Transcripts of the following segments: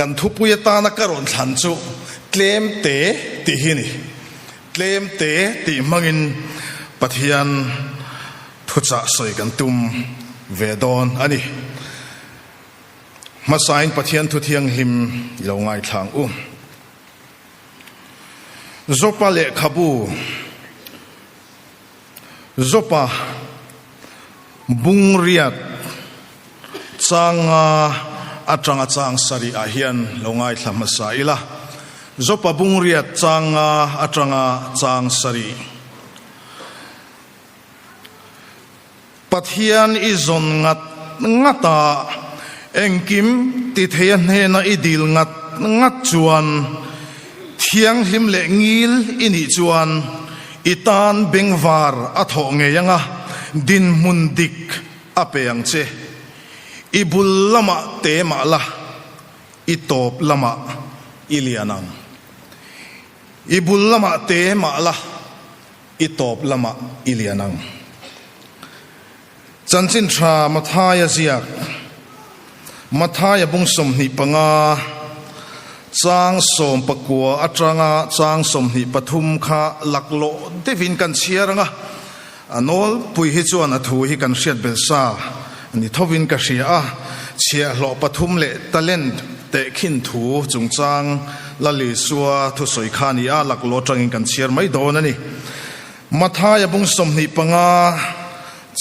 Kan thupui atana ka rawn thlan chu tlem te tih hi a ni. Tlem te tih hmangin Pathian thuchah sawi kan tum ve dawn a ni. Hmasain Pathian thu thianghlim i lo ngaithla ang u. Jopa lehkhabu Jopa Bungriat changa atanga chang sarih ah hian lo ngaithla hmasa ila. Jopa Bungriat changa atanga chang sarih. Pathian i zawn ngat ngat a, engkim ti thei a hnena i dil ngat ngat chuan, thianghlim leh ngil i nih chuan i tan bengvar a thawh ngei anga dinhmun dik a pe ang che. I bul lamah te mah la, i tawp lamah i lian ang. I bul lamah te mah la. I tawp lamah i lian ang. Chanchin tha Mathaia ziak, Mathaia bung 25, chang 19 atanga chang 23 kha laklawh deuhin kan chhiar ang a, a nawlpui hi chuan a thu hi kan hriat bel sa ni thovin ka hria a, chhiahhlawh pathum leh talent tehkhin thu chungchang Lal Isua thusawi kha a ni a, laklawh atangin kan chhiar mai dawn a ni. Mathaia bung 25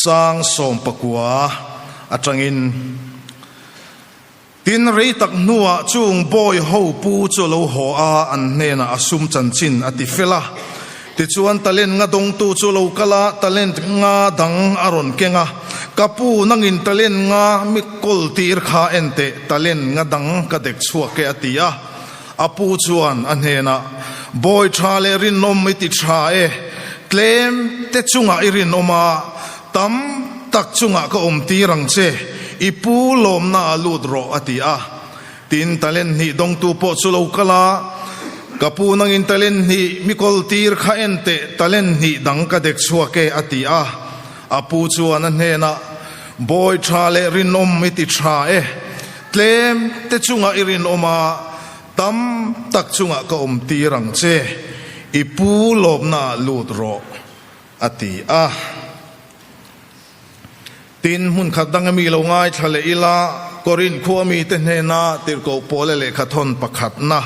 chang 19 atangin, Tin, rei tak hnuah chung bawi ho pu chu a lo haw a, an hnenah a sum chanchin a ti fel a. Tichuan talent nga dawngtu chu lo kal a, talent nga dang a rawn keng a, Ka pu, nangin talent nga mi kawl tir kha en teh, talent nga dang ka dek chhuak e a ti a. A pu chuan a hnenah, Bawi tha leh rinawm i ti tha e, tlem te chungah i rinawm a, tam tak chungah ka awm tir ang che, i pu lawmna ah lut rawh a ti a. Tin, talent hnih dawngtu pawh chu lo kal a, Ka pu nangin talent hnih mi kawl tir kha en teh, talent hnih dang ka dek chhuak e, a ti a. A pu chuan a hnenah, Bawi tha leh rinawm i ti tha e, tlem te chungah i rinawm a, tam tak chungah ka awm tir ang che, i pu lawmnaah lut rawh, a ti a. Tin, hmun khat dang ami lo ngaithla leh ila, Korinth khua mite hnena tirhkoh Paula lehkha thawn pakhatna,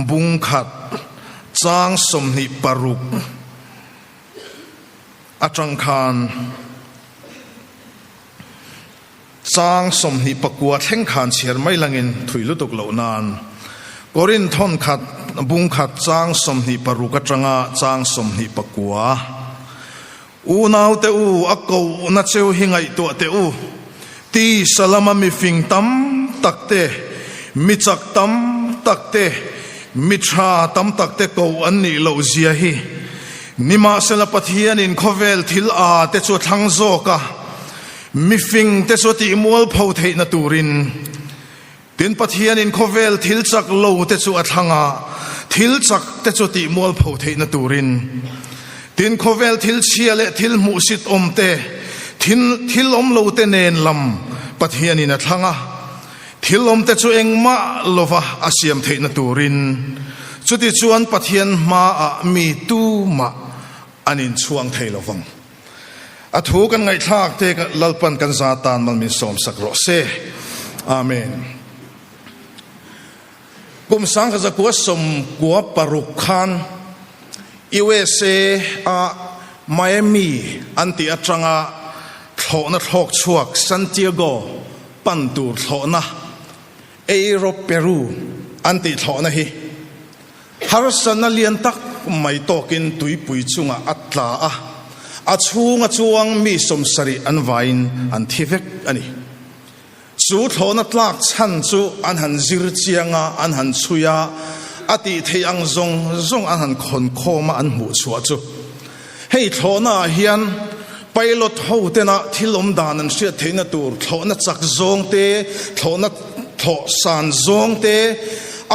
bung khat, chang 26 atang khan chang 29 thleng khan chhiar mai langin thui lutuk loh nan, Korinth thawn khat, bung khat, chang 26 atanga chang 29. Unau te u, a kohna cheu hi ngaihtuah teh u. Tisa lama mi fing tam tak te, mi chak tam tak te, mi tha tam tak te koh an nih loh zia hi. Nimahsela Pathianin khawvel thil a te chu a thlang zawk a, mi fing te chu a tih mualpho theihna turin. Tin, Pathianin khawvel thil chak lo te chu a thlang a, thil chak te chu tih mualpho theihna turin. Tin, khawvel thil chhia leh thil hmuhsit awm te, thil thil awm lo te nen lam Pathianin a thlang a, thil awm te chu engmah lova a siam theihna turin. Chutichuan Pathian hmaah mi tumah an inchhuang thei lo vang. A thu kan ngaihthlak te Lalpan kan za tan mal min sawm sak rawh se. Amen. Kum 1996 khan USA a Miami an tih atanga thlawhna thlawk chhuak Santiago pan tur thlawhna Aero Peru an tih thlawhna hi Harsatna lian tak mai tawkin tuipui chungah a tla a, a chhunga chuang mi 70 an vaiin an thi vek a ni. Chu thlawhna tlak chhan chu an han zir chiang a, an han chhui a, a tih theih ang zawng zawng an han khawn khawm a an hmuh chhuah chu. Hei thlawhna ah hian pilot ho tena thil awm dan an hriat theihna tur thlawhna chak zawng te, thlawhna thlawh san zawng te,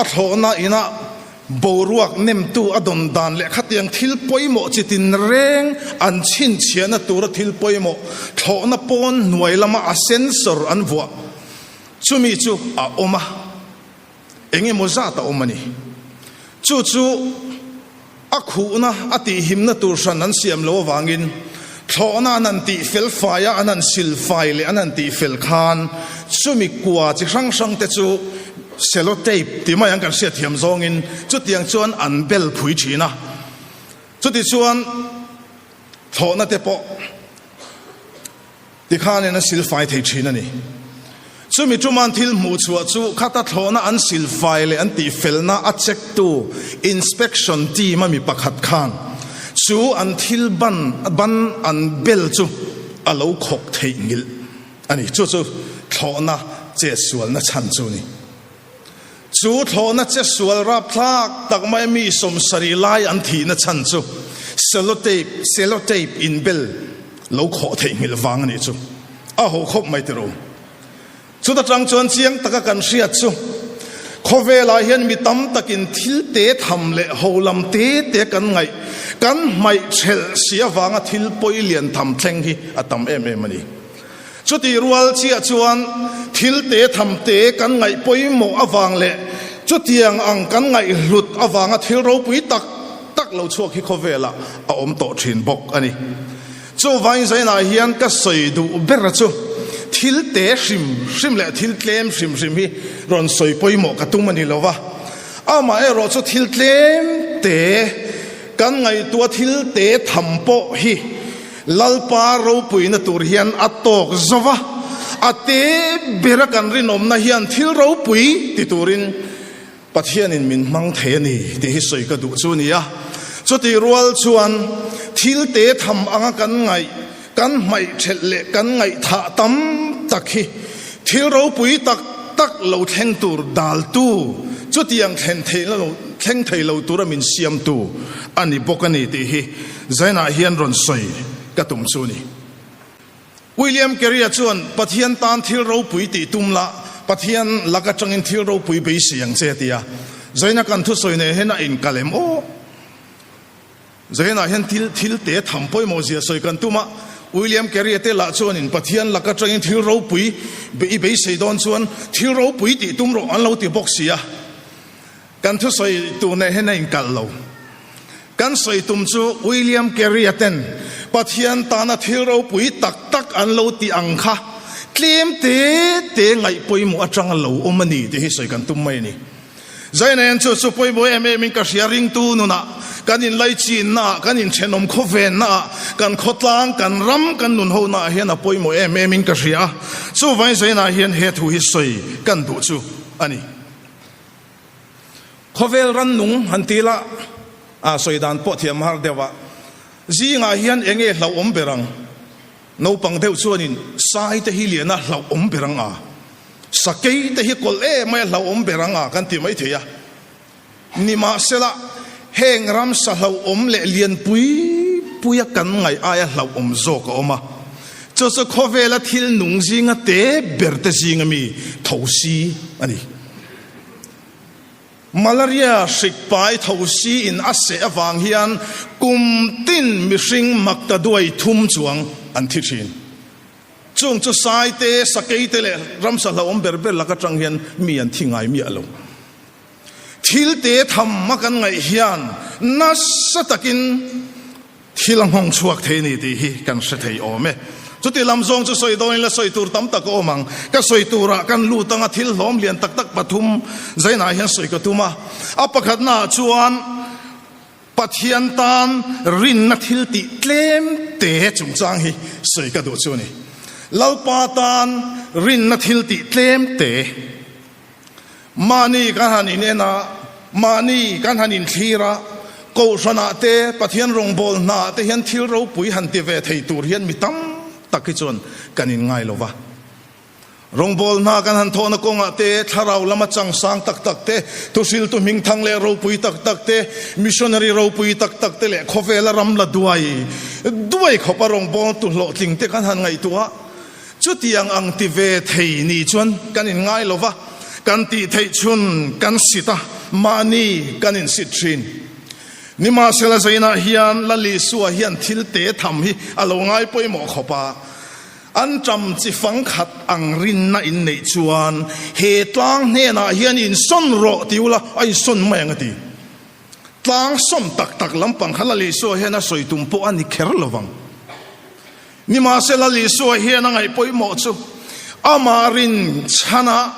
a thlawhna ina boruak nemtu a dawn dan leh khatiang thil pawimawh chi tin reng an chhinchhiahna tura thil pawimawh thlawhna pawn hnuai lama a sensor an vuah chumi chu a awm a. Eng emaw zat a awm a ni. Chu chu a khuhna, a tihhimna tur hran an siam lo avangin thlawhna an han tih fel fai a, an han sil fai leh an han tih fel khan chumi kua chi hrang hrang te chu cellotape ti mai ang kan hriatthiam zawngin chutiang chuan an bel phui thin a. Chutichuan thlawhna te pawh. Tikhanin a silfai thei thin a ni. Chumi ṭuman thil hmuh chhuah chu khata thlawhna an silfai leh an tihfelna a check-tu inspection team a mi pakhat khan chu an thil ban ban an bel chu a lo khawk theih ngilh a ni. Chu chu thlawhna chetsualna chhan chu a ni. Chu thlawhna chetsual rapthlak tak mai mi 70 lai an thihna chhan chu sellotape, sellotape, inbel lo khawh theihnghilh vang a nih chu. A ho khawp mai tiro. Chuta tang chuan chiang taka kan hriat chu khawvelah hian mi tam takin thil te tham leh ho lam te te kan ngaih, kan hmaih thelh si avanga thil pawi lian tham thleng hi a tam em em a ni. Chutih rual chiah chuan thil te tham te kan ngaih pawimawh avang leh chutiang ang kan ngaihhlut avanga thil ropui tak tak lo chhuak hi khawvelah a awm tawh thin bawk a ni. Chuvangin zainah hian ka sawi duh ber chu thil te hrim hrim leh thil tlem hrim hrim hi rawn sawi pawimawh ka tum a ni lo va, amaherawh chu thil tlem te kan ngaihtuah thil te tham pawh hi Lalpa ropuina tur hian a tawk zo va, a te bera kan rinawmna hian thil ropui ti turin Pathianin min hmang thei a ni tih hi sawi ka duh chu a ni a. Chutih rual chuan thil te tham anga kan ngaih, kan hmaih thelh leh kan ngaihthah tam tak hi thil ropui tak tak lo thleng tur daltu, chutiang thlen theihna lo thleng thei lo tura min siamtu a ni bawk a ni tih hi Zainah hian rawn sawi ka tum chu a ni. William Carey-a chuan Pathian tan thil ropui tih tum la, Pathian lak atangin thil ropui beisei ang che a ti a. Zaina kan thusawi nei hian a inkal em aw? Zainah hian thil thil te tham pawimawh zia sawi kan tum a, William Carey-a te lah chuanin Pathian lak atangin thil ropui i beisei dawn chuan thil ropui tih tum rawh an lo ti bawk si a. Kan thusawi tur nen hian a inkalh lo. Kan sawi tum chu William Carey-a ten Pathian tana thil ropui tak tak an lo tih ang kha tlem te te ngaih pawimawh atanga lo awm a ni tih hi sawi kan tum mai a ni. Zainaen chu chu pawimawh em em in ka hria ringtu nunah, kan inlaichinnaah, kan inthenawm khawvennaah, kan khawtlang, kan ram, kan nunhonaah hian a pawimawh em em in ka hria a. Chuvangin Zainah hian he thu hi sawi kan duh chu a ni. Khawvel rannung han ti la, a sawi dan pawh thiam har deuh a, zingah hian eng nge hlauhawm ber ang? Naupang deuh chuanin sai te hi lian a hlauhawm ber ang a, sakei te hi kawlh em mai a hlauhawm ber ang a kan ti mai thei a. Nimahsela, heng ramsa hlauhawm leh lian pui puia kan ngaih aia hlauhawm zawk a awm a, chu chu khawvela thil nung zinga te ber te zinga mi thosi a ni. Malaria hrik pai thosi in a seh avang hian kum tin mihring makta duai thum chuang an thi thin. Chung chu sai te, sakei te leh ramsa hlauhawm ber ber lak atang hian mi an thi ngai miah lo. Thil te tham a kan ngaih hian nasa takin Thil a nghawng chhuak thei a ni tih hi kan hre thei awm e. Chuti lam zawng chu sawi dawnin la sawi tur tam tak a awm ang. Ka sawi turah kan lut anga thil hlawm lian tak tak pathum zainah hian sawi ka tum a. A pakhatnaah chuan Pathian tan rinna thil tih tlem te chungchang hi sawi ka duh chu a ni. Lalpa tan rinna thil tih tlem te. Mahni kan han inen a, mahni kan han inthlir a, Kohhranah te, Pathian rawngbâwl hnaah te hian thil ropui han ti ve thei tur hian mi tam tak hi chuan kan inngai lo va. Rawngbâwl hna kan han thawhna kawngah te, thlarau lama changsâng tak tak te, thuhriltu hmingthang leh ropui tak tak te, missionary ropui tak tak te leh khawvela ram la duai duai khawpa rawngbâwltu hlawhtling te kan han ngaihtuah a. Chutiang ang ti ve thei ni chuan kan inngai lo va, kan tih theih chhun kan sit a, mahni kan insit thin. Nimahsela zainah hian Lal Isua hian thil te tham hi a lo ngai pawimawh khawp a. Anṭam chi fang khat ang rinna in neih chuan he tlang hnenah hian insawn rawh ti ula a insawn mai ang a ti. Tlang sawn tak tak lampang kha Lal Isua hian a sawi tum pawh a ni kher lo vang. Nimahse Lal Isua hian a ngaih pawimawh chu amah rin chhana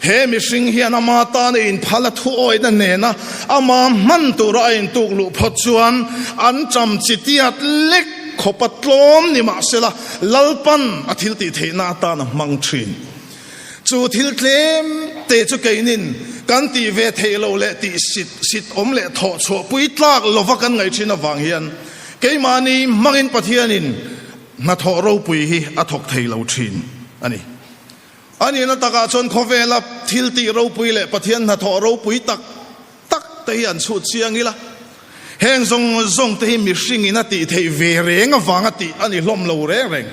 he mihring hian ama tan a inphal a thuawihna nena ama hman tura a intuk luh phawt chuan an cham chi tiat lek khawpa tlawm nimahsela Lalpan a thil tih theihna atan a hmang thin. Chu thil tlem te chu keinin kan tih ve theih loh leh tih sit sit awm leh thawh chhuah pui tlak lova kan ngaih thin avang hian keimahni hmangin Pathianin hnathawh ropui hi a thawk thei lo thin a ni. A nihna takah chuan khawvela thil tih ropui leh Pathian hnathawh ropui tak tak te hi an chhut chiang ila, heng zawng zawng te hi mihringin a tih theih ve reng avanga tih a ni hlawm lo reng reng.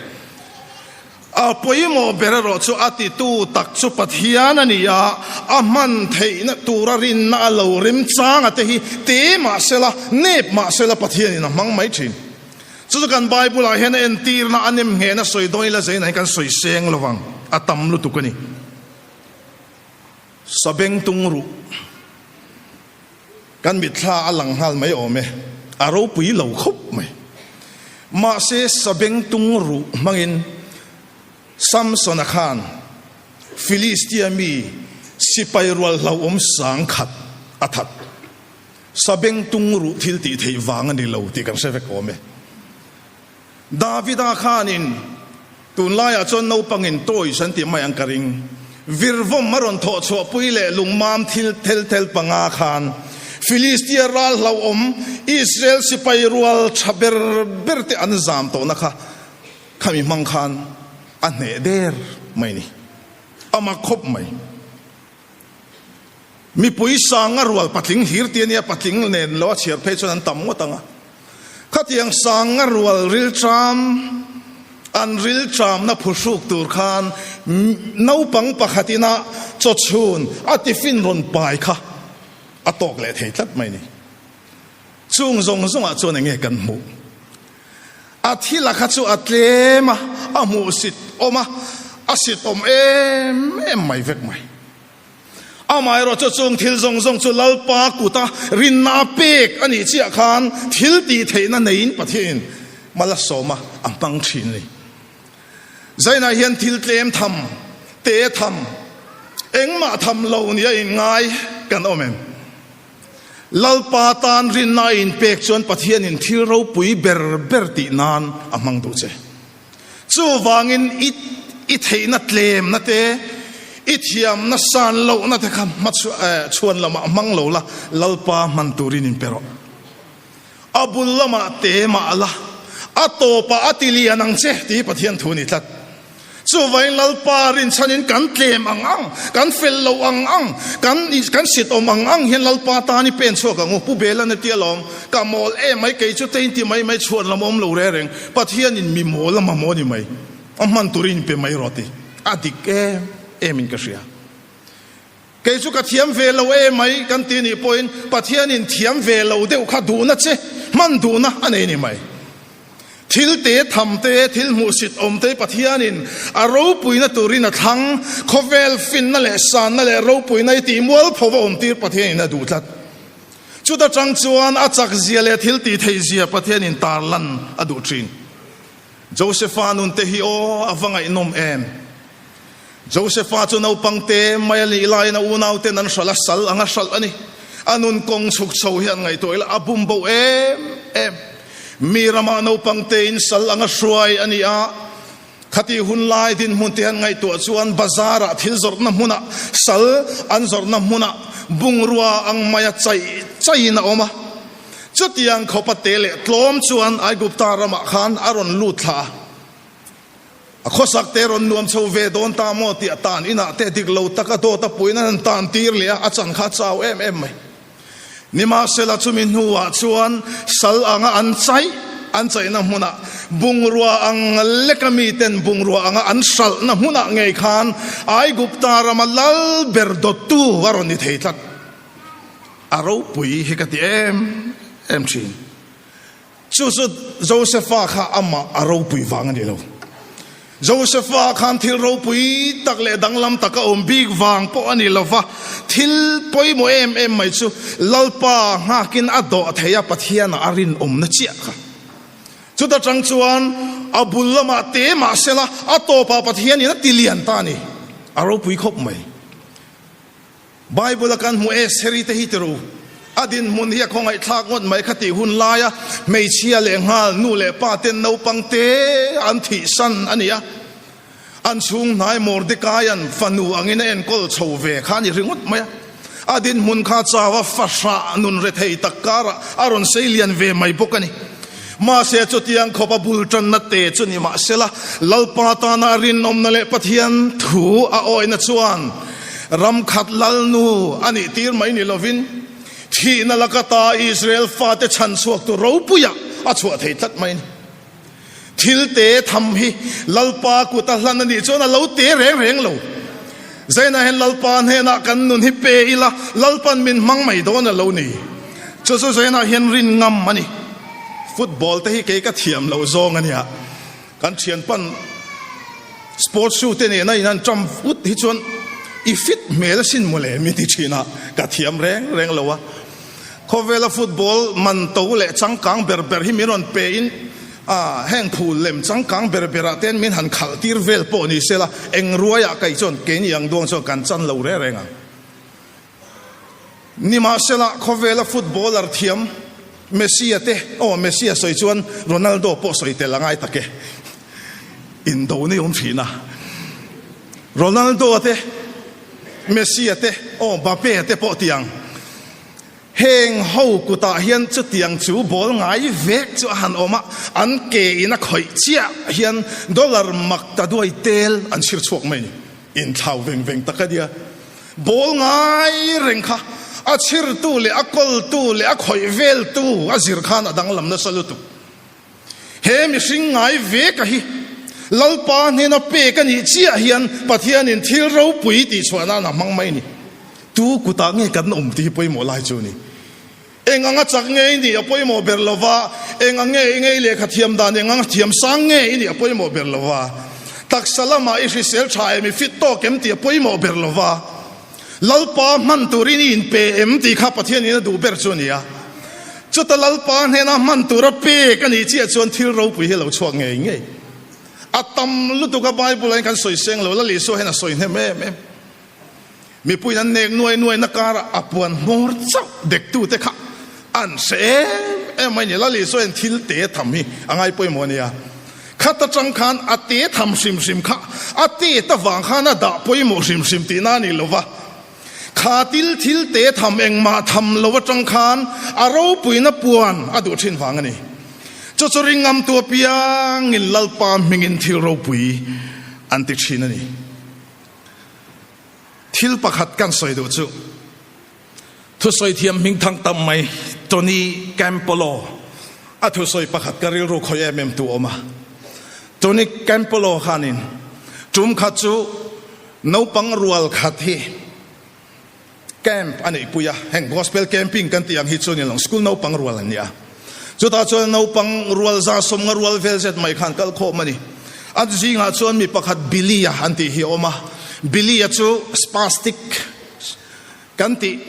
A pawimawh ber erawh chu a titu tak chu Pathian a ni a, a hman theihna tura rinna a lo remchanga te hi te mah sela, nep mah sela Pathianin a hmang mai thin. Chu chu kan Bible-ah hian a entirna a nem nghehna sawi dawn ila zeina hi kan sawi seng lo vang, a tam lutuk a ni. Sabengtung ruh kan mitthla a lang nghal mai awm e, a ropui lo khawp mai. Mahse sabengtung ruh hmangin Samsona khan Filistia mi sipai rual hlauhawm sang khat a that. Sabengtung ruh thil tih theih vang a ni lo tih kan hre vek awm e. Davida khanin tunlaiah chuan naupangin toys an tih mai ang ka ring. Virvawm a rawn thawh chhuahpui leh lungmam thil thel thel panga khan Filistia ral hlauhawm Israel sipai rual tha ber ber te an zam tawhna kha khami hmang khan a hneh der mai ni. A mak khawp mai. Mipui sanga rual patling hlir ti a nia, patling nen lo a chhiar phei chuan an tam ngawt ang a. Khatiang sanga rual rilṭam, an rilṭamna phuhruk tur khan naupang pakhat ina chawchhun a tiffin rawn pai kha a tawk leh thei tlat mai ni. Chung zawng zawngah chuan enge kan hmuh? A thila kha chu a tlem a, a hmuhsit awm a, a sit awm em em mai vek mai. Amaherawh chu chung thil zawng zawng chu Lalpa kuta rinna a pek a nih chiah khan thil tih theihna neiin Pathianin mal a sawm a, a hmang thin a ni. Zainah hian thil tlem tham, te tham, engmah tham lo nia inngai kan awm em? Lalpa tan rinna a inpek chuan Pathianin thil ropui ber ber tih nan a hmang duh che. Chuvangin i i theihna tlemna te, i thiamna san lohna te kha hma chhuan lamah hmang lo la, Lalpa hman turin inpe rawh. A bul lamah te mah la, a tawpah a ti lian ang che tih hi Pathian thu a ni tlat. Chuvangin Lalpa rinchhanin kan tlem ang ang, kan fel lo ang ang, kan kan sit awm ang ang hian Lalpa tan i pen chhuak ang u. Pu Belan a ti alawm, ka mawl em mai, kei chu tein ti mai mai chhuan lam awm lo reng reng, Pathianin mi mawl a mamawh a ni mai, a hman turin in pe mai rawh ti. A dik em em in ka hria. Kei chu ka thiam ve lo e mai kan ti nih pawhin Pathianin thiam ve lo deuh kha duhna che hman duhna a nei ni mai. Thil te tham te, thil hmuhsit awm te Pathianin a ropuina turin a thlang, khawvel finna leh sanna leh ropuina i tih mualpho va awm tir Pathianin a duh tlat. Chuta tang chuan a chak zia leh thil tih theih zia Pathianin tarlan a duh thin. Josepha nun te hi aw a va ngaihnawm em! Josepha chu naupang te mai a nih laiin a unauten an hralh a, sal anga hralh a ni. A nun kawng chhuk chho hi an ngaihtuah ila a bum bo em em. Mi ramah naupang tein sal anga hruai a ni a, khatih hun lai dinhmun te han ngaihtuah chuan bazarah thil zawrhna hmunah sal an zawrhna hmunah bungrua ang maia chaih chaihin a awm a. Chutiang khawpa te leh tlawm chuan Aigupta ramah khan a rawn lut thla a. A khawsak te rawn nuam chho ve dawn ta maw tih a tan inah te dik lo tak a dawt a puiin an han tan tir leh a, a chan kha a chau em em mai. Nimahsela chumi hnuah chuan sal anga an chaih an chaihna hmunah bungrua ang leka miten bungrua anga an hralhna hmunah ngei khan Aigupta rama lal ber dawttu a rawn ni thei tlat. A ropui hi ka ti em em thin. Chu chu Josefa kha amah a ropui vang a ni lo. Josefa khan thil ropui tak leh danglam taka awm bik vang pawh a ni lo va, thil pawimawh em em mai chu Lalpa nghakin a dawh thei a, Pathianah a rinawmna chiah kha. Chuta tang chuan a bul lamah te mah sela a tawpah Pathianin a ti lian ta a ni. A ropui khawp mai. Bible a kan hmu e, Seri te hi ti ru. A dinhmun hi a khawngaihthlak ngawt mai kha tih hun laia hmeichhia leh nghal nu leh pa ten naupang te an thihsan a ni a. An chhung hnai Mordekaia'n fanu angin a enkawl chho ve kha a ni ringawt mai a. A dinhmun kha chau a fahrah nun rethei tak karah a rawn sei lian ve mai bawk a ni. Mahse chutiang khawp a bul tanna te chu ni mahsela Lalpa tana a rinawmna leh Pathian thu a awihna chuan ram khat lalnu a nih tir mai ni lovin thihna laka ta Israel fate chhan chhuak tu ropuiah a chhuah thei tlat mai a ni. Thil te tham hi Lalpa kut a hlan a nih chuan a lo te reng reng lo. Zainah hian Lalpa hnenah kan nun hi pe ila Lalpan min hmang mai dawn a lo ni. Chu chu Zainah hian rin ngam a ni. Football te hi kei ka thiam loh zawng a nia. Kan thianpan sports shoe te nena in han ṭam ut hi chuan i fit hmel asin mawle min ti thin a, ka thiam reng reng lo a. Khawvela football man to leh changkang ber ber hi min rawn pe in heng phul lem changkang ber berah ten min han khalh tir vel pawh ni sela eng ruaiah kei chuan keini ang duang chuan kan chan lo reng reng ang. Nimahsela khawvela footballer thiam Messi-a te, aw Messi-a sawi chuan Ronaldo pawh sawi tel a ngai tak e, indo nei awm thin a, Ronaldo-a te, Messi-a te, aw Mbappe-a te pawh tiang. Heng ho kutah hian chutiang chu ball ngai vek chu a han awm a, an ke in a khawih chiah hian dollar mak ta duai tel an chhir chhuak mai a ni. Inthlau veng veng tak a nia. Ball ngai reng kha a chhirtu leh a kawltu leh a khawih veltu a zir khan a danglam nasa lutuk. He mihring ngai ve ka hi Lalpa hnena pek a nih chiah hian Pathianin thil ropui tih chhuah nan a hmang mai a ni. Tu kutah nge kan awm tih hi pawimawh lai chu a ni. Eng anga chak nge i nih a pawimawh ber lo va, eng ang nge i ngei lehkha thiam dan eng anga thiam sang nge i nih a pawimawh ber lo va, taksa lamah i hrisel tha em i fit tawk em tih a pawimawh ber lo va, Lalpa hman turin i inpe em tih kha Pathianin a duh ber chu a ni a. Chuta Lalpa hnena hman tura pek a nih chiah chuan thil ropui hi a lo chhuak ngei ngei. A tam lutuk a Bible-ah hian kan sawi seng lo, Lal Isua hian a sawi hnem em em. Mipuiin an nek nuai nuaina karah a puan hmawr chauh dektute kha an hre em em mai ni. Lal Isua hian thil te tham hi a ngai pawimawh a nia. Khat atang khan a te tham hrim hrim kha a tet avang khan a dah pawimawh hrim hrim tihna a ni lo va. Kha til thil te tham engmah tham lo atang khan a ropuina puan a duh thin vang a ni. Chu chu ringamtu apiangin Lalpa hmingin thil ropui an ti thin a ni. Thil pakhat kan sawi duh chu thusawi thiam hming thang tam mai Tony Campolo a thusawi pakhat ka rilru khawi em em tu awm a. Tony Campolo khanin tum khat chu naupang rual khat hi camp a neihpui a, heng gospel camping kan tih ang hi chu ni lo, school naupang rual an ni a. Chutah chuan naupang rual za sawmnga rual vel zet mai khan kal khawm a ni. A zingah chuan mi pakhat Billy-a an tih hi a awm a, Billy-a chu spastic kan tih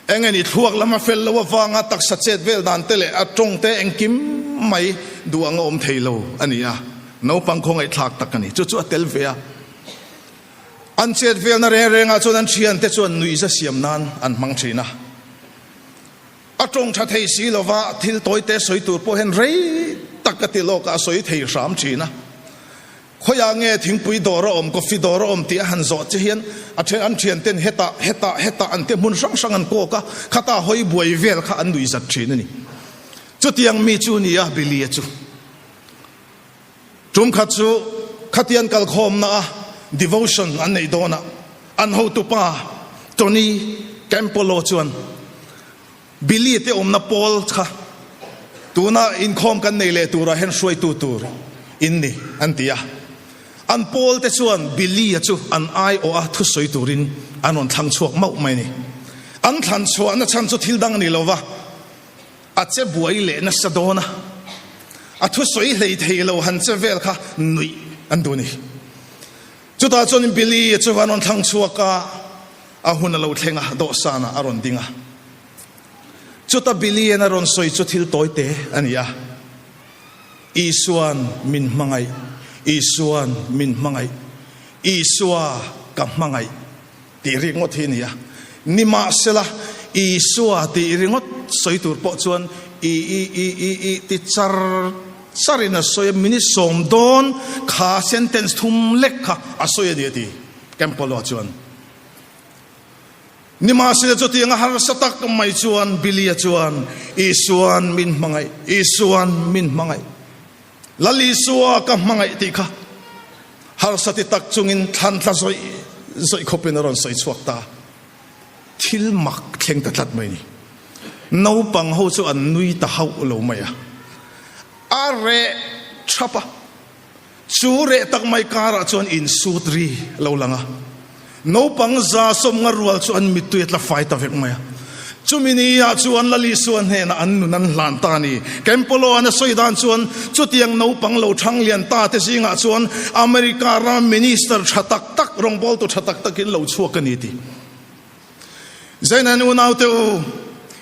eng nge ni thluak lam a fel lo avanga taksa chet vel dan te leh a tawng te engkim mai duh ang a awm thei lo a ni a, naupang khawngaihthlak tak a ni. Chu chu a tel ve a. An chet velna reng rengah chuan an thiante chuan nuihza siam nan an hmang thin a. A tawng tha thei si lova thil tawite sawi tur pawh hian rei tak a ti lawk a, a sawi thei hram thin a. Khawiah nge thingpui dawr a awm, coffee dawr a awm tih a han zawh che hian a then an thianten hetah, hetah, hetah an te hmun hrang hrang an kawk a, khata hawi buai vel kha an nuihzat thin a ni. Chutiang mi chu ni a Billy-a chu. Tum khat chu khatian kalkhawmna a devotion an neih dawnah an hotupa Tony Campolo chuan Billy te awmna pawl kha tuna inkhawm kan nei leh turah hian hruaitu tur in ni an ti a. An pawl te chuan Billy-a chu an aiawh a thusawi turin an rawn thlang chhuak mauh mai a ni. An thlan chhuahna chhan chu thil dang a ni lova. A che buai leh nasa dawn a, a thusawi hlei thei lo han che vel kha nuih. an duh a ni. Chutah chuan Billy-a chu a rawn thlang chhuak a, a hun a lo thleng a, dawhsanah a rawn ding a. Chuta Billy-a'n a rawn sawi chu thil tawi te a ni a, Isua'n min hmangaih, Isua'n min hmangaih, Isua ka hmangaih tih rikngawt hi a ni a. Nimahsela, Isua tih ringawt sawi tur pawh chuan i i i i i ti char charin a sawi a, minute sawm dawn kha sentence thum lek kha a sawi a ni a ti Campolo chuan. Nimahsela chutiang a harsa tak mai chuan Billy-a chuan Isua'n min hmangaih, Isua'n min hmangaih, Lal Isua ka hmangaih tih kha harsa ti tak chungin thlan tla zawih zawih khawpin a rawn sawi chhuak ta. Thil mak thleng ta tlat mai ni. Naupang ho chu an nui ta hauh lo mai a. A reh thap a. Chu reh tak mai karah chuan insut ri lo lang a. Naupang za sawmnga rual chu an mittui a tla fai ta vek mai a. Chumi ni ah chuan Lalisua hnenah an nun an hlan ta a ni. Campolo-a'n a sawi dan chuan chutiang naupang lo thang lian ta te zingah chuan America ram minister tha tak tak, rawngbawltu tha tak takin lo chhuak a ni tih. Zainain unaute u,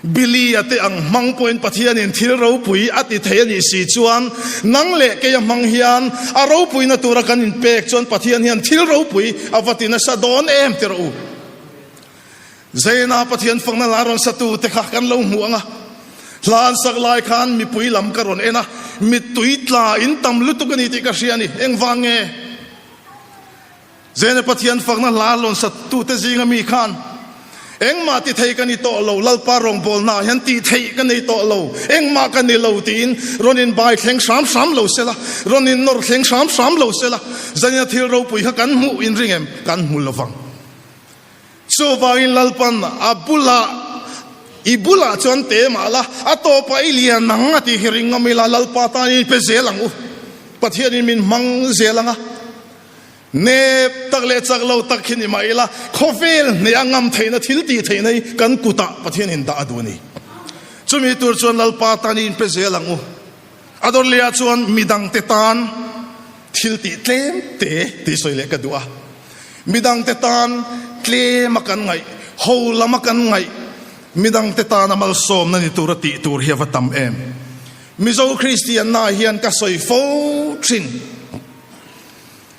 Billy-a te ang hmang pawhin Pathianin thil ropui a ti thei a nih si chuan nang leh keia hmang hian a ropuina tura kan inpek chuan Pathian hian thil ropui a va ti nasa dawn em ti rawh u. Zaina Pathian fakna la rawn satu te kha kan lo hmu ang a, hla an sak lai khan mipui lam ka rawn en a, mittui tla in tam lutuk a ni tih ka hria a ni. Engvang nge? Zena Pathian fakna hla lawn satute zinga mi khan, Engmah ti thei ka ni tawh lo, Lalpa rawngbawlnaah hian tih theih ka nei tawh lo, engmah ka ni lo tiin rawn inbai thleng hram hram lo sela, rawn innawr thleng hram hram lo sela, Zanina thil ropui kha kan hmuh inring em? Kan hmu lovang. Chuvangin Lalpan a bulah, I bulah chuan te mah la, a tawpah i lian ang a tih hi ring ngam ila, Lalpa tan i pe zel ang u. Pathianin min hmang zel ang a. Nep tak leh chak lo tak hi ni mah ila, khawvel hneh a ngam theihna thil tih theihna hi kan kutah Pathianin dah a duh a ni. Chumi tur chuan Lalpa tan i inpe zel ang u. A dawrliah chuan midangte tan thil tih tlem te tih sawi leh ka duh a. Midangte tan tlema kan ngaih, ho lama kan ngaih, midangte tana malsawmna ni tura tih tur hi a va tam em. Mizo Kristianna hian ka sawi fo thin.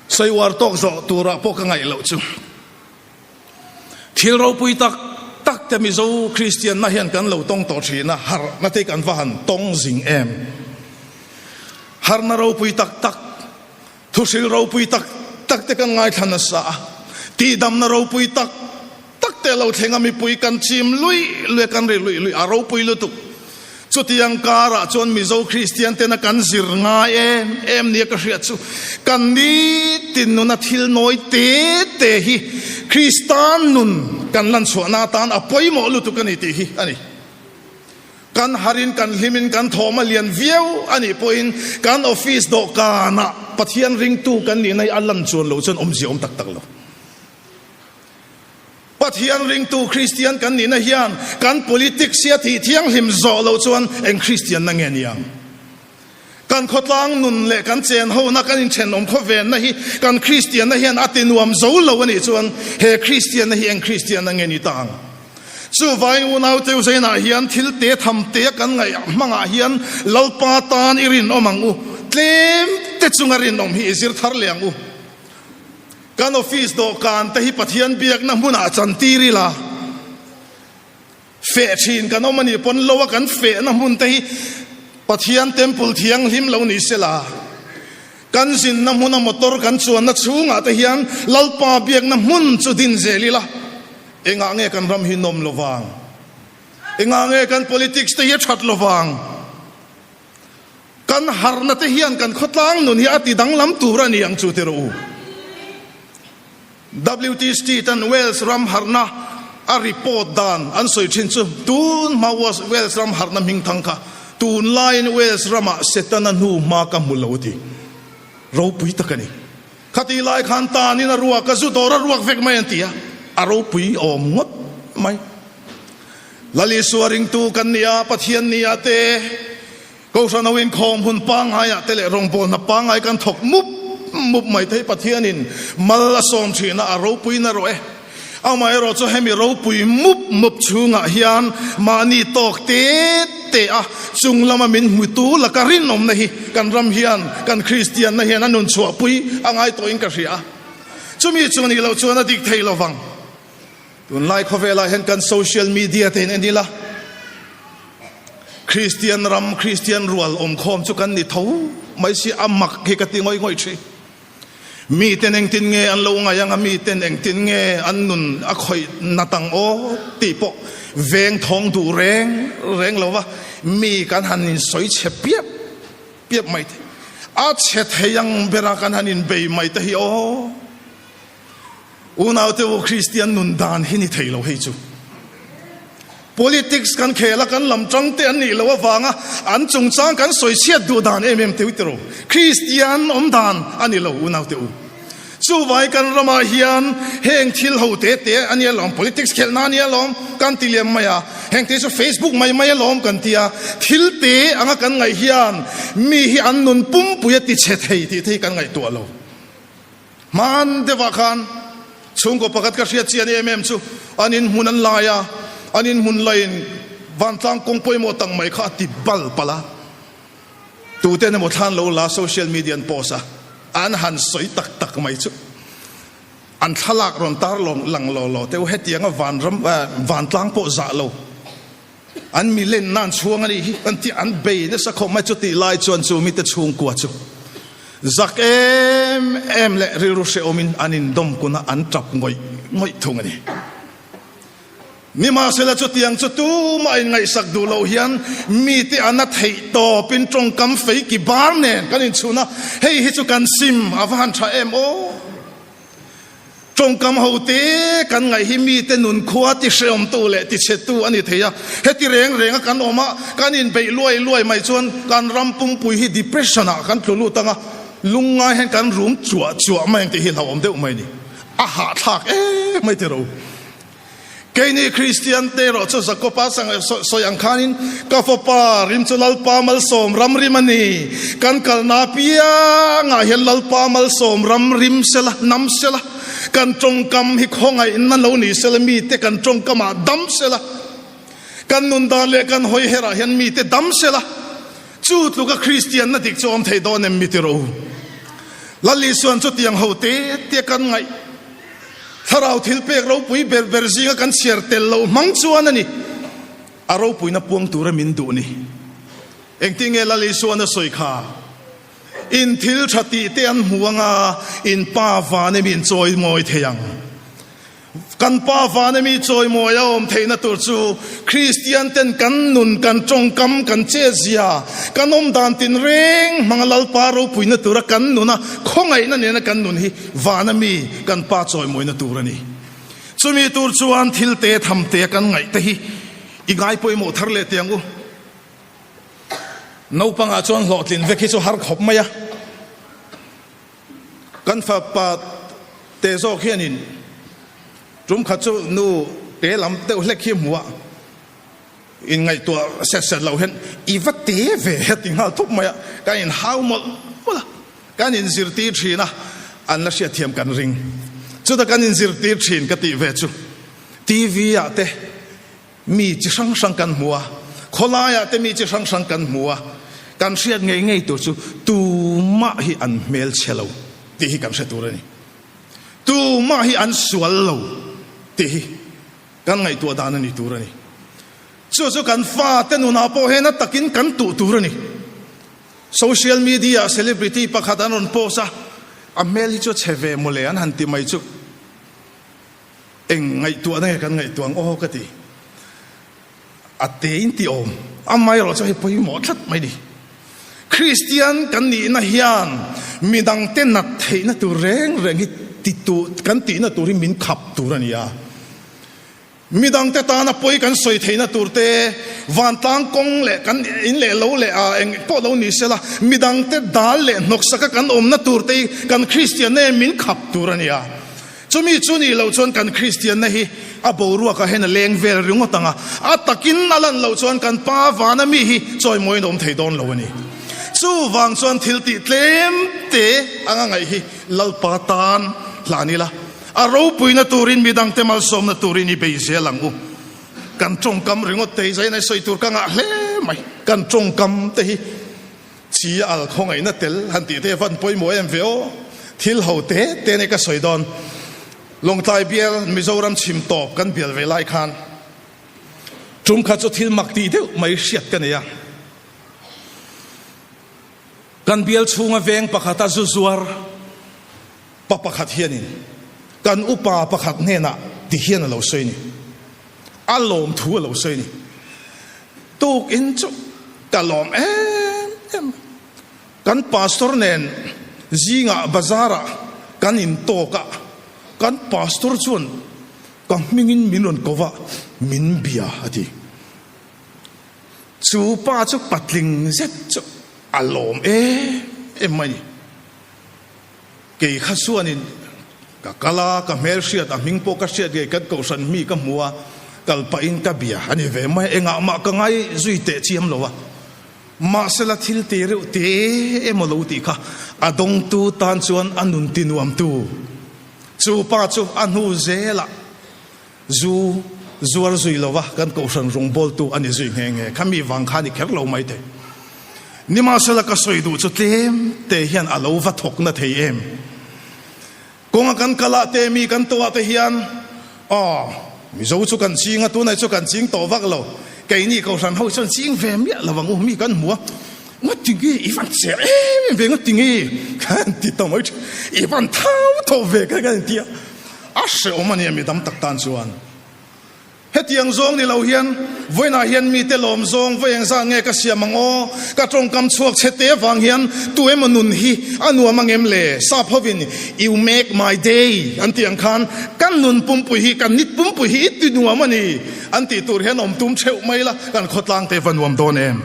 Sawiuar tawk zawh turah pawh ka ngaih loh chu. Thil ropui tak tak te Mizo Kristianna hian kan lo tawng tawh thin a, harhna te kan va han tawng zing em. Harhna ropui tak tak, thuhril ropui tak tak te kan ngaithla nasa a, tihdamna ropui tak tak te lo thleng a mipui kan chim luih luih a, kan ri luih luih a, ropui lutuk. Chutiang karah chuan Mizo Kristian tena kan zir ngai em em nia ka hriat chu kan nitin nuna thil nawi te te hi Kristan nun kan lan chhuahna atan a pawimawh lutuk a ni tih hi a ni. Kan harin kan hlimin kan thawm a lian viau a nih pawhin kan office dawhkanah Pathian ringtu kan nihna hi a lan chuan loh chuan awmzia awm tak tak lo. Pathian ringtu Kristian kan nihna hian kan politics hi a thih thianghlim zawh loh chuan eng Kristianna nge ni ang? Kan khawtlang nun leh kan chenhona, kan inthenawm khawvenna hi kan Kristianna hian a ti nuam zo lo a nih chuan he Kristianna hi eng Kristianna nge ni ta ang? Chuvangin unaute u zainah hian thil te tham te kan ngaih hmangah hian Lalpa tan i rinawm ang u, tlem te chunga rinawm hi i zir thar leh ang u. Kan office dawhkan te hi Pathian biakna hmunah chantir ila, feh thin kan awm a nih pawn lo a kan fehna hmun te hi Pathian temple thianghlim lo ni sela, kan zinna hmuna motor kan chuanna chhungah te hian Lalpa biakna hmun chu din zel ila, engah nge kan ram hi nawm lovang? Engah nge kan politics te hi a that lovang? Kan harhna te hian kan khawtlang nun hi a ti danglam tur a ni ang chu ti rawh u. WT Street an Wales ram harhna a report dan an sawi thin chu tun hma Wales ram harhna hming thang kha tunlaiin Wales ramah Setana hnu hma ka hmu lo ti ropui tak a ni. Khati lai khan tanin a ruak a zu dawr a ruak vek mai an ti a, a ropui awm ngawt mai. Lal Isua ringtu kan ni a, Pathian ni a te, Kohhran ho inkhawm hun pangaiah te leh rawngbawlna pangai kan thawk mup mup mai te hi Pathianin mal a sawm thin a, a ropui na rawh e. Amaherawh chu hemi ropui mup mup chhungah hian mahni tawk te te a chung lama min hmutu laka rinawmna hi kan ram hian kan Kristianna hian a nun chhuahpui a ngai tawhin ka hria. Chumi chu nih loh chuan a dik thei lo vang. Tunlai khawvelah hian kan social media te in en ila, Kristian ram, Kristian rual awmkhawm chu kan ni tho mai si, a mak hi ka ti ngawih ngawih thin. Miten engtin nge an lo ngaih ang a, miten engtin nge an nun a khawih nat ang aw tih pawh veng thawng duh reng reng lo va, mi kan han insawi chhe piap piap mai te, a chhe thei ang bera kan han inbei mai te hi aw. Unaute u, Kristian nun dan hi ni thei lo hei chu. Politics kan khel a, kan lam tang te an nih loh avanga an chungchang kan sawi chhiat duh dan em em teu tiro. Kristian awm dan a ni lo unaute u. Chuvai kan ramah hian heng thil ho te te a nia lawm, politics khelh na a nia lawm kan ti liam mai a, heng te chu Facebook mai mai a lawm kan ti a, thil te anga kan ngaih hian mi hi an nun pumpui a ti chhe thei tih te hi kan ngaihtuah lo. Hman deuhah khan chhungkaw pakhat ka hriat chian em em chu an inhmun an lai a, an inhmun laiin vantlang kawng pawimawh tak mai kha a ti bal palh a. Tuten emaw thlan lo la social media an post a, an han sawi tak tak mai chu an thlalak rawn tar lang law law teuh hetianga vanram vantlang pawh zah lo. An mi lenna an chhuang a nih hi an tih an bei nasa khawp mai chutih lai chuan chu mite chhungkua chu zak em em leh rilru hrehawmin an indawm kun a, an tap ngawih ngawih thung a ni. Nimahsela chutiang chu tumah inngaihsak duh loh hian mite an a theih tawpin tawngkam fei ki bar nen kan inchhun a, hei hi chu kan sim a va han tha em aw. Tawngkam ho te kan ngaih hi mite nunkhua ti hreawmtu leh ti chhetu a ni thei a. Heti reng renga kan awm a, kan inbeih luai luai mai chuan kan ram pumpui hi depression ah kan tlu lut ang a, lungngai hian kan rum chuah chuah mai ang tih hi hlauhawm deuh mai a ni. A hahthlak em mai tiraw. Keini Kristian te erawh chu Jakoba sawi ang khanin, Ka fapa, rim chu Lalpa malsawm ram rim a ni. Kan kalna apiangah hian Lalpa malsawm ram rim sela, nam sela. Kan tawngkam hi khawngaihna lo ni sela, mite kan tawngkamah dam sela. Kan nun dan leh kan hawi herah hian mite dam sela. Chu tluka Kristianna dik chu awm thei dawn em mi ti rawh u. Lal Isuan chutiang ho te te kan ngaih. Thlarau thilpek ropui ber ber zinga kan chhiar tel loh hmang chuan a ni. A ropuina puang tura min duh ni. Engtin nge Lal Isuan a sawi kha? In thil tha tih te an hmu anga in Pa van emi in chawimawi thei ang. Kan Pa van emi chawimawi a awm theihna tur chu Kristian ten kan nun, kan tawngkam, kan chetzia, kan awm dan tinreng hmanga Lalpa ropuina tura kan nuna khawngaihna nena kan nun hi Vana mi kan Pa chawimawina tur a ni. Chumi tur chuan thil te tham te kan ngaih te hi i ngai pawimawh thar leh teh ang u. Naupangah chuan hlawhtlin vek hi chu har khawp mai a. Kan fapa te zawk hianin tum khat chu nu te lam deuh hlek hi hmuh a inngaihtuah set set loh hian i va te ve a ti nghal thup mai a, kan inhau mawlh mawlh a. Kan inzirtir thin a, an la hriatthiam kan ring. Chuta kan inzirtir thin ka tih ve chu TV ah te mi chi hrang hrang kan hmu a, khawlai ah te mi chi hrang hrang kan hmu a, kan hriat ngei ngei tur chu tumah hi an hmelchhe lo tih hi kan hre tur a ni. Tumah hi an sual lo tih hi kan ngaihtuah dan a ni tur a ni. Chu chu kan fate nunah pawh hian a takin kan tuh tur a ni. Social media ah celebrity pakhat an rawn post a, a hmel hi chu a chhe ve mawle an han ti mai chu eng ngaihtuahna nge kan ngaihtuah ang aw ka ti. A te in ti awm, amaherawh chu hei pawimawh tlat mai ni. Kristian kan nihna hian midangte nat theihna tur reng reng hi ti tu kan tihna tur hi min khap tur a ni a. Midangte tana pawi kan sawi theihna tur te, vantlang kawng leh kan in leh lo leh a eng pawh lo ni sela, midangte dal leh hnawksaka kan awmna tur te hi kan Kristianna hian min khap tur a ni a. Chumi chu nih loh chuan kan Kristianna hi a boruakah hian a leng vel ringawt ang a, a takin a lan loh chuan kan Pa vana mi hi chawimawiin a awm thei dawn lo a ni. Chuvang chuan thil tih tlem te anga ngaih hi Lalpa tan hlan ila, a ropuina turin midangte malsawmna turin i bei zel ang u. Kan tawngkam ringawt te hi zaina sawi tur ka ngah hle mai. Kan tawngkam te hi chi a al khawngaihna tel han tih te van pawimawh em ve aw. Thil ho te te nei ka sawi dawn. Lawngtlai bial Mizoram chhim tawp kan bial ve lai khan tum kha chu thil mak tih deuh mai hriat ka nei a. Kan bial chhunga veng pakhata zu zuar pa pakhat hianin kan upa pakhat hnenah ti hian a lo sawi ni. A lawm thu a lo sawi ni. Tukin chu ka lawm em em. Kan pastor nen zingah bazarah kan intawk a, kan pastor chuan ka hmingin min rawn ko va, min bia a ti. Chu pa chu patling zet chu a lawm em em mai ni. Kei kha chuanin ka kal a, ka hmelhriat a hming pawh ka hriat ngei kan kohhran mi ka hmu a, kal pahin ka bia a ni ve mai. Engah mah ka ngai zui teh chiam lo a, mahsela thil te reuh te emaw lo tih kha a dawngtu tan chuan a nun ti nuamtu. Chu pa chu a hnu zelah Zu zuar zui lova kan kohhran rawngbawltu a ni zui nghe nghe. Khami vang kha a ni kher lo mai thei. Nimahsela ka sawi duh chu tlem te hian a lo va thawk na thei em. Kawnga kan kal ah te mi kan tawh ah te hian aw Mizo chu kan ching a tunah chu kan ching tawh vak lo. Keini kohhran ho chuan ching ve miah lo ang u mi kan hmu a. Ngawt tinge i van cher em em ve ngawt tinge kan ti ta mai thin. I van thau tawh ve kha kan inti a. A hrehawm a nia mi dam tak tan chuan. Hetiang zawng ni lo hian vawiinah hian mite lawm zawng vawi engzat nge ka siam ang aw? Ka tawngkam chhuak chhe te avang hian tu emaw nun hi a nuam ang em le? Sap hovin you make my day an tih ang khan kan nun pumpui hi, kan nit pumpui hi i ti nuam a ni an tih tur hian awm tum theuh mai la, kan khawtlang te va nuam dawn em?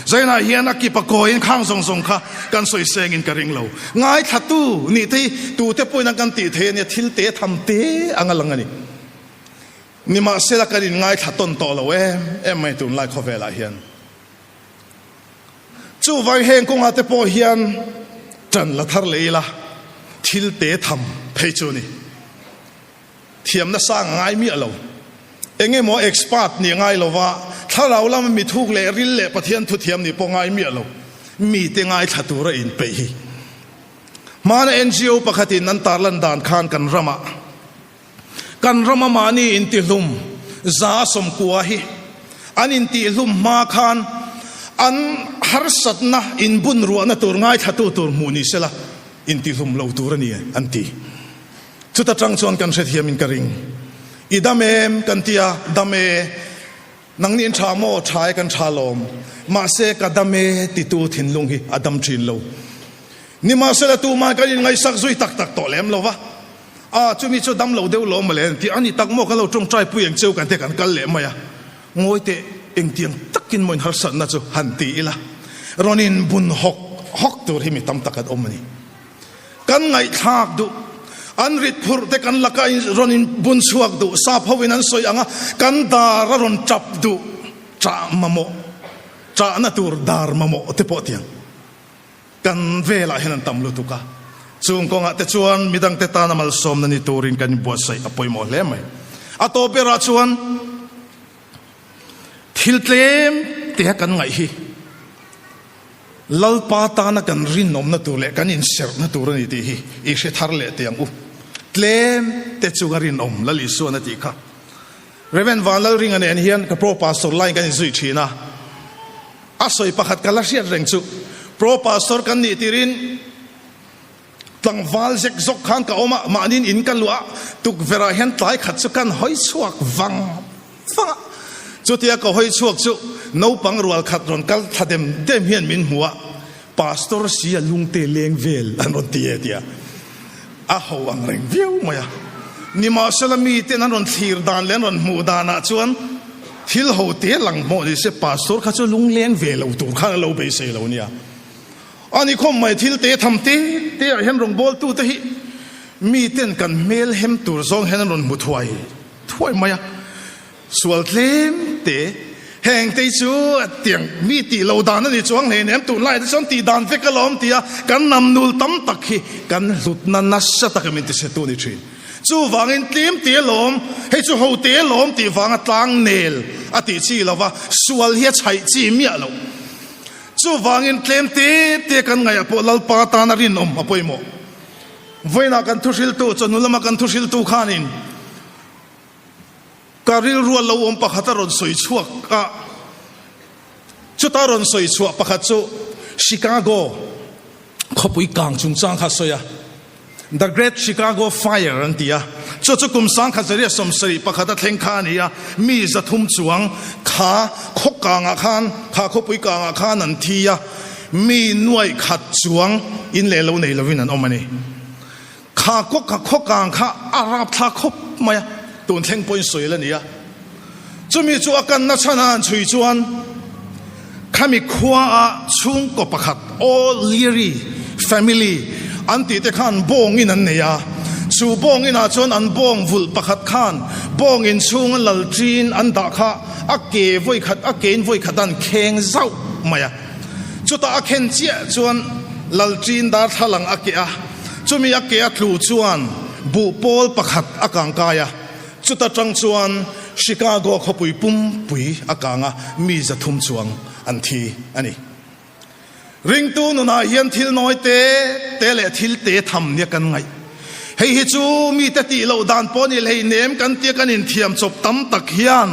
Zainah hian a kip a kawiin khang zawng zawng kha kan sawi sengin ka ring lo. Ngaithlatu nih te hi tute pawhin an kan tih thei a nia, thil te tham te ang a lang a ni. Nimahsela kan in ngaithla tawn tawh lo em em mai tunlai khawvelah hian. Chuvang heng kawngah te pawh hian ṭan la thar leh ila thil te tham phei chu a ni. Thiamna sang a ngai miah lo. Eng emaw expert nih a ngai lo va, thlarau lama mi thuk leh ril leh Pathian thuthiam nih pawh ngai miah lo. Mite ngaithla tura inpeih hi. Hmana NGO pakhatin an tarlan dan khan kan ramah kan rama mahni intihlum 190 hi an intihlum hma khan an harsatna inbun ruahna tur ngaithlatu tur hmuh ni sela intihlum lo tur a ni an ti. Chuta tang chuan kan hrethiam in ka ring. I dam em? Kan ti a, dam e. Nangni in tha maw? Tha e kan tha lawm. Mahse ka dam e titu thinlung hi a dam thin lo. Nimahsela tumah kan inngaihsak zui tak tak tawh lem lo va. A, chumi chu dam lo deuh lawm mawle an ti. A ni tak maw ka lo tawngtai pui ang cheu kan te kan kal leh mai a. Ngawi teh, engtiang takin maw in harsatna chu han ti ila. Rawn inbun hawk hawk tur hi mi tam tak an awm a ni. Kan ngaihthlak duh. An rit phurh te kan laka rawn in bun chhuak duh. Sap ho in an sawi ang a, kan dar a rawn tap duh. Ṭah mamawh, ṭahna tur dar mamawh te pawh tiang kan velah hian an tam lutuk a. Chung kawngah te chuan midangte tana malsawmna ni turin kan inbuatsaih a pawimawh hle mai. A tawp berah chuan thil tlem te a kan ngaih hi. Lalpa tana kan rinawmna tur leh kan inserhna tur a ni tih hi i hre thar leh teh ang u. Tlem te chunga rinawm Lal Isuan a tih kha. Rev. Vanlalringa nen hian ka Pro Pastor laiin kan inzui thin a. A sawi pakhat ka la hriat reng chu Pro Pastor kan nih tirin Tlangval zek zawk khan ka awm a, mahniin in ka luah a, tukverh ah hian tlai khat chu kan hawi chhuak vang vang a. Chutia ka hawi chhuak chu naupang rual khat rawn kal thla dem dem hian min hmu a, Pastor si a lungte leng vel an rawn ti e tia a ho ang reng viau mai a. Nimahsela miten an rawn thlir dan leh an rawn hmuh danah chuan thil ho te lang hmawh ni se Pastor kha chu lungleng ve lo tur khan a lo beisei lo nia. A ni khawm mai thil te tham te te ah hian rawngbawltu te hi mi ten kan hmel hem tur zawng hian an rawn hmu thuai thuai mai a, sual tlem te. Heng te chu tiang mi tih lo dan a ni chuang hle nem tunlai te chuan tih dan vek alawm tia kan namnul tam tak hi kan hlutna nasa taka min tichhetu a ni thin. Chuvangin tlem te alawm, hei chu ho te alawm tih vanga tlang nel a tih chi lova sual hi a chhaih chi miah loh. Chuvangin tlem te te kan ngaihah pawh Lalpa tana rinawm a pawimawh. Vawiinah kan thuhriltu, chawhnu lama kan thuhriltu khanin ka rilru a lo awm pakhat a rawn sawi chhuak a, chuta rawn sawi chhuah pakhat chu Chicago khawpui kang chungchang kha a sawi a, The Great Chicago Fire an ti a, chu chu kum 1971 a thleng kha a ni a, mi 300 chuang kha khaw kangah khan, kha khawpui kangah khan an thi a, Mi nuaih khat chuang in leh lo nei lovin an awm a ni. Kha kaw kha khaw kang kha a rap thla khawp mai a, tun thleng pawhin sawi la ni a. Chumi chu a kanna chhan a han chhui chuan khami khua a chhungkaw pakhat O'Leary family an tih te khan bawng in an nei a. Chu bawng inah chuan an bawng vulh pakhat khan bawng in chhunga lalṭin an dah kha a ke vawi khat a ke in vawi khat an kheng zauh mai a. Chutah a khen chiah chuan Lalṭin darthlalang a keh a, chumi a keh a tlu chuan buh pawl pakhat a kang kai a, chuta tang chuan Chicago khawpui pumpui a kang a, mi 300 chuang an thi a ni. Ringtu nunah hian thil nawi te te leh thil te tham nia kan ngaih. Hei hi chu mite tih loh dan pawh ni hleinem kan tia kan inthiam chawp tam tak hian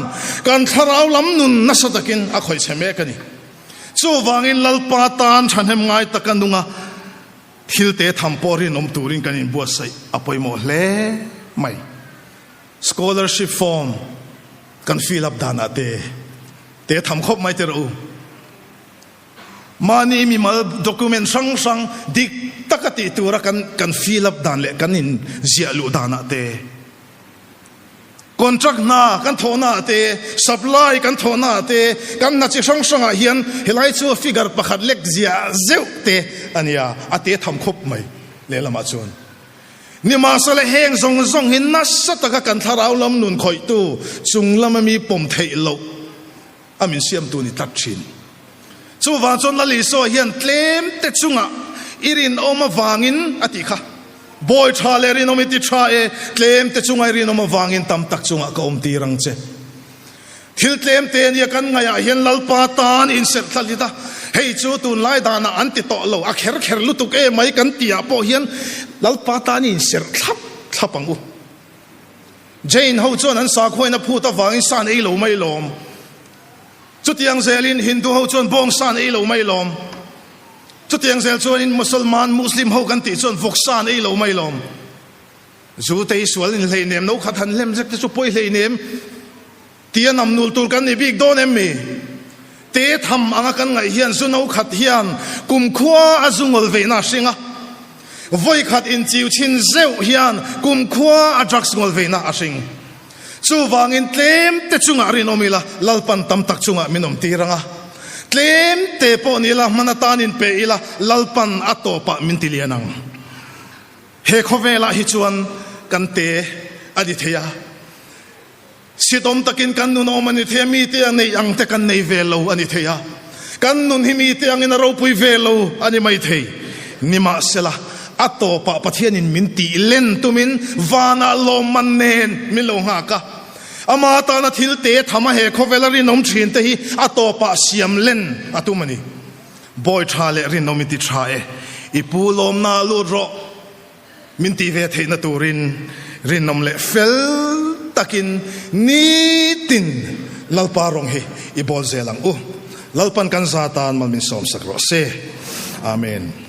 kan thlarau lam nun nasa takin a khawih chhe mek a ni. Chuvangin Lalpa tan thahnem ngai taka nunga thil te tham pawh rinawm turin kan inbuatsaih a pawimawh hle mai. Scholarship form kan fill up danah te te tham khawp mai teh rawh u. Mahni mimal document hrang hrang dik taka tih tura kan kan fill up dan leh kan inziah luh danah te, Contract hna kan thawhna ah te, supply kan thawhna ah te, kan hna chi hrang hrang ah hian helai chu figure pakhat lek ziah zeuh te a nia, a te tham khawp mai lehlamah chuan. Nimahsela heng zawng zawng hi nasa taka kan thlarau lam nun khawihtu chung lama mi pawm theih loh a min siamtu ni tlat thin. Chuvang chuan Lal Isua hian tlem te chungah i rinawm avangin a tih kha. Bawi tha leh rinawm i ti tha e, tlem te chunga i rinawm avangin tam tak chungah ka awm tir ang che. Thil tlem te nia kan ngaihah hian Lalpa tan inserh thla hlit a, hei chu tunlai danah an ti tawh lo, a kher kher lutuk e mai kan tihah pawh hian Lalpa tan i inserh thlap thlap ang u. Jain ho chuan an sakhuain a phut avangin sa an ei lo mai lawm. Chutiang zelin Hindu ho chuan bawng sa an ei lo mai lawm. Chutiang zel chuanin Musalman, Muslim ho kan tih chuan vawk sa an ei lo mai lawm. Zu te hi sual in hleinem no khat han hlem zek te chu pawi hleinem tia nam nul tur kan ni bik dawn em mi? Te tham anga kan ngaih hian zu no khat hian kumkhua a zu ngawl veihna a hring a. Vawi khat inchiu chhin zeuh hian kumkhua a drugs ngawl veihna a hring. Chuvangin tlem te chungah rinawm ila, Lalpan tam tak chungah min awm tir ang a. Tlem te pawh ni ila, hman atan inpe ila, Lalpan a tawpah min ti lian ang. He khawvelah hi chuan kan te a ni thei a. Sitawm takin kan nun awm a ni thei a, mite a neih ang te kan nei ve lo a ni thei a. Kan nun hi mite angin a ropui ve lo a ni mai thei. Nimahsela, a tawpah Pathianin min tih len tumin vanah lawmman nen min lo nghak a. Ama tana thil te tham a he khawvela rinawm thin te hi a tawpah siam len a tum a ni. Bawi tha leh rinawm i ti tha e, i pu lawmna a lut rawh. Min tih ve theihna turin rinawm leh fel takin nitin Lalpa rawng hi i bawl zel ang u. Lalpan kan za tan mal min sawmsak rawh se. Amen.